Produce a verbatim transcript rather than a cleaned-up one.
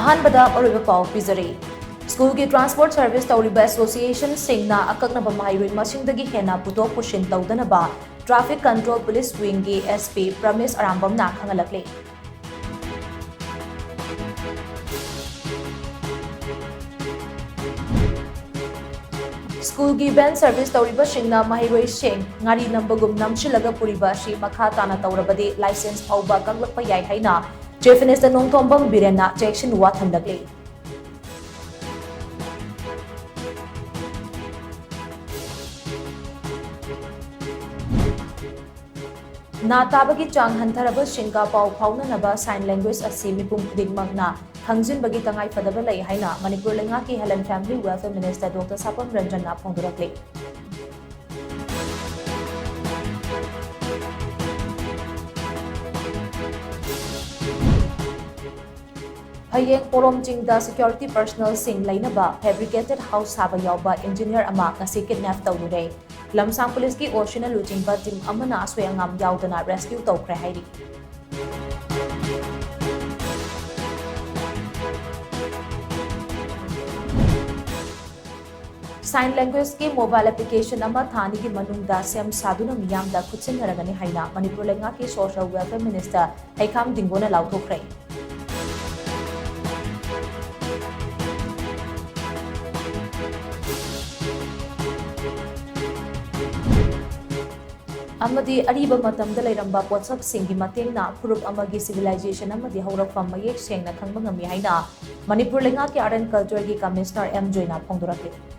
ꯑꯍꯥꯟꯕꯗ ꯑꯔꯣꯏꯕ ꯄꯥꯎ ꯄꯤꯖꯔꯤ꯫ ꯁ꯭ꯀꯨꯜꯒꯤ ꯇ꯭ꯔꯥꯟꯁꯄꯣꯔꯠ ꯁꯔꯚꯤꯁ ꯇꯧꯔꯤꯕ ꯑꯦꯁꯣꯁꯤꯌꯦꯁꯟꯁꯤꯡꯅ ꯑꯀꯛꯅꯕ ꯃꯍꯩꯔꯣꯏ ꯃꯁꯤꯡꯗꯒꯤ ꯍꯦꯟꯅ ꯄꯨꯊꯣꯛ ꯄꯨꯁꯤꯟ ꯇꯧꯗꯅꯕ ꯇ꯭ꯔꯥꯐꯤꯛ ꯀꯟꯇ꯭ꯔꯣꯜ ꯄꯨꯂꯤꯁ ꯋꯤꯡꯒꯤ ꯑꯦꯁ ꯄꯤ ꯄ꯭ꯔꯃꯦꯁ ꯑꯔꯥꯝꯕꯝꯅ ꯈꯪꯍꯜꯂꯛꯂꯤ꯫ ꯁ꯭ꯀꯨꯜꯒꯤ ꯚꯦꯟ ꯁꯔꯚꯤꯁ ꯇꯧꯔꯤꯕꯁꯤꯡꯅ ꯃꯍꯩꯔꯣꯏꯁꯤꯡ ꯉꯥꯔꯤ ꯅꯝꯕꯒꯨꯝ ꯅꯝꯁꯤꯜꯂꯒ ꯄꯨꯔꯤꯕ ꯑꯁꯤ ꯃꯈꯥ ꯇꯥꯅ ꯇꯧꯔꯕꯗꯤ ꯂꯥꯏꯁꯦꯟꯁ ꯐꯥꯎꯕ ꯀꯛꯂꯛꯄ ꯌꯥꯏ ꯍꯥꯏꯅ ꯆꯤꯐ ꯃꯤꯅꯤꯁꯇꯔ ꯅꯣꯡꯊꯣꯝꯕꯝ ꯕꯤꯔꯦꯟꯅ ꯆꯦꯛꯁꯤꯟꯋꯥ ꯊꯝꯂꯛꯂꯤ꯫ ꯅꯥ ꯇꯥꯕꯒꯤ ꯆꯥꯡ ꯍꯟꯊꯔꯕꯁꯤꯡꯒ ꯄꯥꯎ ꯐꯥꯎꯅꯅꯕ sign language ꯑꯁꯤ ꯃꯤꯄꯨꯝ ꯈꯨꯗꯤꯡꯃꯛꯅ ꯈꯪꯖꯤꯟꯕꯒꯤ ꯇꯉꯥꯏꯐꯗꯕ ꯂꯩ ꯍꯥꯏꯅ ꯃꯅꯤꯄꯨꯔ ꯂꯩꯉꯥꯛꯀꯤ Health and Family Welfare Minister Doctor ꯁꯥꯄꯝ ꯔꯟꯖꯟꯅ ꯐꯣꯡꯗꯣꯔꯛꯂꯤ꯫ ꯐꯌꯦꯡ ꯄꯣꯔꯣꯝ ꯆꯤꯡꯗ security personnelꯁꯤꯡ ꯂꯩꯅꯕ fabricated house ꯁꯥꯕ ꯌꯥꯎꯕ engineer ꯑꯃ ꯉꯁꯤ kidnap ꯇꯧꯔꯨꯔꯦ꯫ ꯂꯝꯁꯥꯡ ꯄꯨꯂꯤꯁꯀꯤ ꯑꯣꯁꯤꯅ ꯂꯨꯆꯤꯡꯕ team ꯑꯃꯅ ꯑꯁꯣꯏ ꯑꯉꯥꯝ ꯌꯥꯎꯗꯅ rescue ꯇꯧꯈ꯭ꯔꯦ ꯍꯥꯏꯔꯤ꯫ Sign languageꯀꯤ mobile application ꯑꯃ ꯊꯥ ꯑꯅꯤꯒꯤ ꯃꯅꯨꯡꯗ ꯁꯦꯝ ꯁꯥꯗꯨꯅ ꯃꯤꯌꯥꯝꯗ ꯈꯨꯠꯁꯤꯟꯅꯔꯒꯅꯤ ꯍꯥꯏꯅ ꯃꯅꯤꯄꯨꯔ ꯂꯩꯉꯥꯛꯀꯤ social welfare minister ꯍꯩꯈꯥꯝ ꯗꯤꯡꯒꯣꯅ ꯂꯥꯎꯊꯣꯛꯈ꯭ꯔꯦ꯫ ꯑꯃꯗꯤ ꯑꯔꯤꯕ ꯃꯇꯝꯗ ꯂꯩꯔꯝꯕ ꯄꯣꯠꯁꯛꯁꯤꯡꯒꯤ ꯃꯇꯦꯡꯅ ꯐꯨꯔꯨꯞ ꯑꯃꯒꯤ civilization ꯑꯃꯗꯤ ꯍꯧꯔꯛꯐꯝ ꯃꯌꯦꯛ ꯁꯦꯡꯅ ꯈꯪꯕ ꯉꯝꯃꯤ ꯍꯥꯏꯅ ꯃꯅꯤꯄꯨꯔ ꯂꯩꯉꯥꯛꯀꯤ Art and Cultureꯒꯤ Commissioner ꯑꯦꯝ ꯖꯣꯏꯅ ꯐꯣꯡꯗꯣꯔꯛꯂꯤ꯫